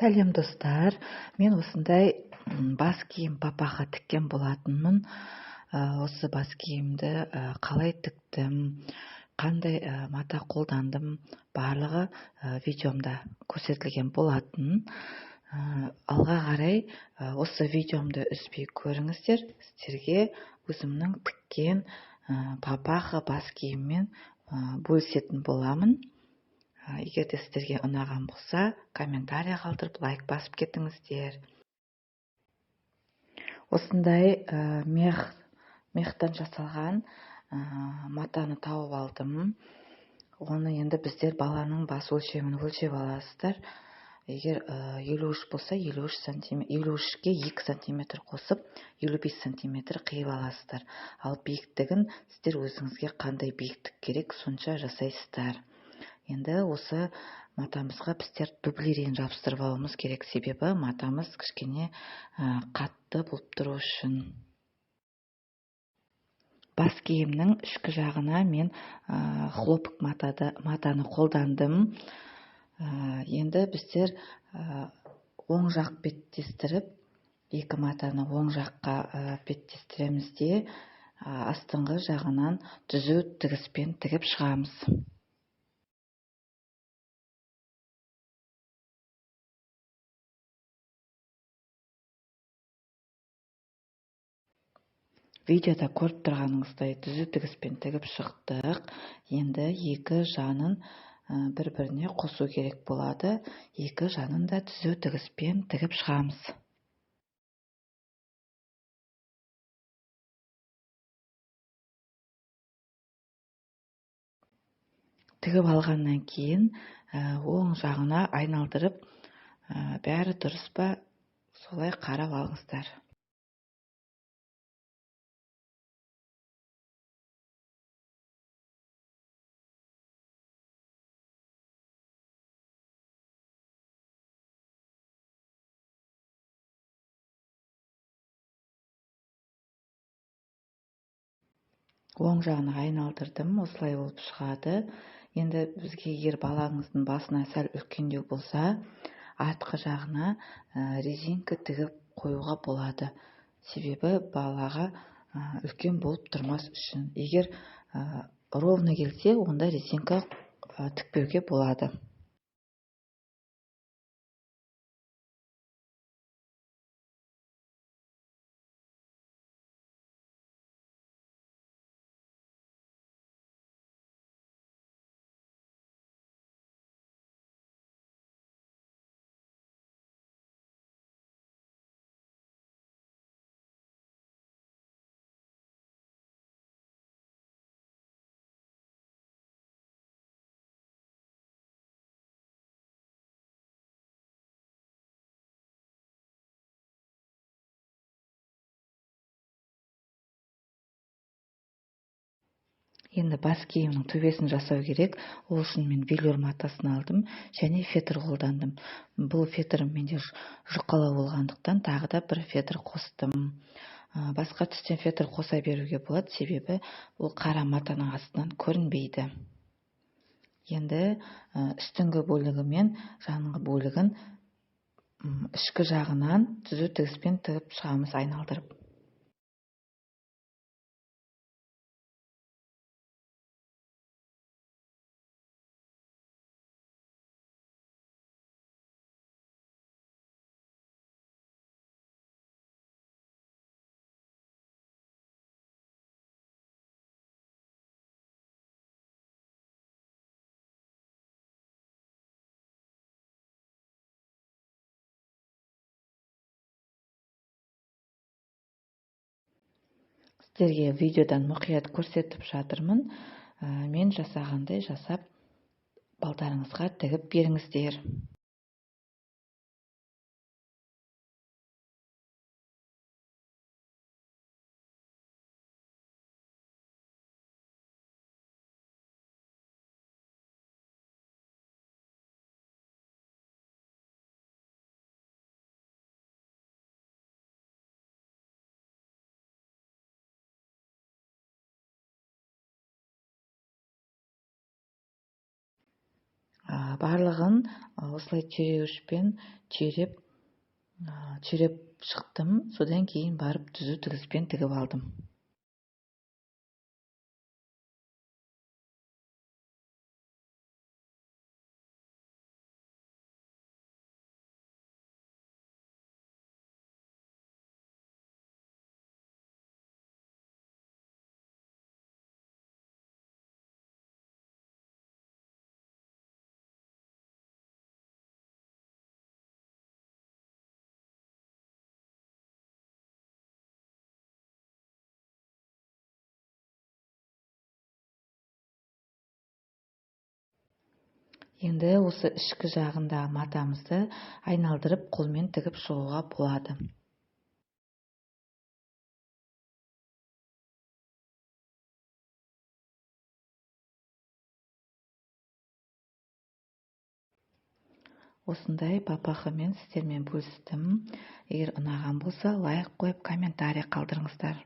Сәлем, достар! Мен осындай бас киім папаха тіккен болатынмын. Осы бас киімді қалай тіктім, қандай мата қолдандым, барлығы видеомда көрсетілген болатын. Алға қарай осы видеомды үзбей көріңіздер. Сіздерге өзімнің тіккен папаха бас киіммен бөлісетін боламын. Егер де сіздерге ұнаған болса, комментарий қалдырып, лайк басып кетіңіздер. Осындай мехтан жасалған матаны тауып алдым. Оны енді біздер баланың бас өлшемін өлшеп аласыздар. Егер 53 болса, 53-ке 2 сантиметр қосып, 55 сантиметр қиып аласыздар. Ал биіктігін сіздер өзіңізге қандай биіктік керек, сонша жасайсыздар. Енді осы матамызға біздер дублерин жабыстырып алуымыз керек, себебі матамыз кішкене қатты болып тұру үшін. Бас киімнің ішкі жағына мен хлопок матаны қолдандым. Енді біздер оң жақ беттестіріп, екі матаны оң жаққа беттестіреміз де, астыңғы жағынан түзу тігіспен тігіп шығамыз. Видеода көріп тұрғаныңыздай түзу тігіспен тігіп шықтық. Енді екі жанын бір-біріне қосу керек болады. Екі жанын да түзу тігіспен тігіп шығамыз. Тігіп алғаннан кейін оң жағына айналдырып, бәрі дұрыс па, солай қарап алыңыздар. Оң жағына айналдырдым, осылай болып шығады. Енді бізге егер балаңыздың басына сәл үлкендеу болса, артқы жағына резинка тігіп қоюға болады. Себебі балаға үлкен болып тұрмас үшін. Егер ровно келсе, онда резинка тікпеуге болады. Енді бас киімнің төбесін жасау керек. Ол үшін мен велюр матасын алдым және фетр қолдандым. Бұл фетрім менде жұқалау болғандықтан тағы да бір фетр қостым. Басқа түстен фетр қоса беруге болады, себебі ол қара матаның астынан көрінбейді. Енді үстіңгі бөлігі мен жаныңғы бөлігін ішкі жағынан түзу тігіспен тігіп шығамыз айналдырып. Сіздерге видеодан мұқият көрсетіп жатырмын. Мен жасағандай жасап балдарыңызға тігіп беріңіздер. Барлығын осылай түйреуішпен түйреп шықтым. Содан кейін барып түзу тігіспен тігіп алдым. Енді осы ішкі жағындағы матамызды айналдырып қолмен тігіп шығуға болады. Осындай папахымен сіздермен бөлістім. Егер ұнаған болса, лайк қойып, комментарий қалдырыңыздар.